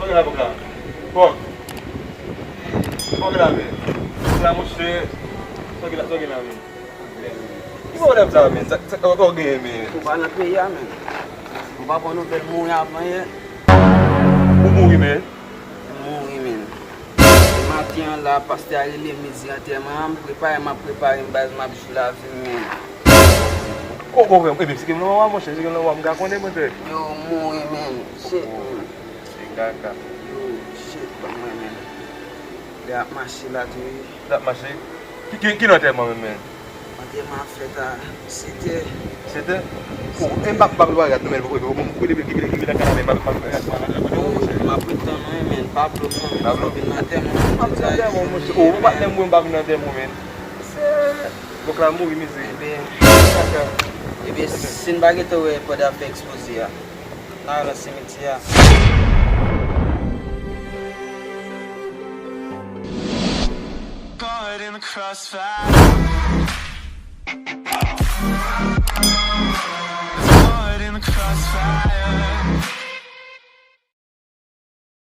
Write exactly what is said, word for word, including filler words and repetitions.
Sa la, bòk la. Bòk. Bòk la, men. Bòk la, monchè. Sa w gen la, sa w gen la, men. Ki pwoblèm sa, men? Sa, sa, sa w gen, men? Ou pa nan peyi a, men. Ou pa pran nouvèl mouri avan yè. Ou mouri, men? Mouri, men. Maten an la, pastè a rele m, li di antèman an, m prepare, m ap prepare m, baz, m ap jwi lavi m, men. Ou konprann? Ebyen, si gen lwa, monchè, si gen lwa, m ka konnen, monchè. Yo, mouri, men. Shit, men. Se gaga. Yo, shit, ban mwen, men. Li ap mache la tou, wi. L ap mache. Ki, ki, ki lè antèman menm, men? Antèman ap fèt a sèt è. Sèt è? O, e m p ap, m p ap, m p ap rad non, men, m ap ret tann ou, men, men. Pablo non, men. Pablo vin nan antèman, men. Pablo vin nan antèman, monchè. O, ou patnè m, mwen, m pa vin nan antèman, men. Se, bòk la mouri, mezanmi. Ebyen, ebyen, si n pa gentan wè pandan ap fè ekspoze a, n a nan simetyè a. Caught in the crossfire.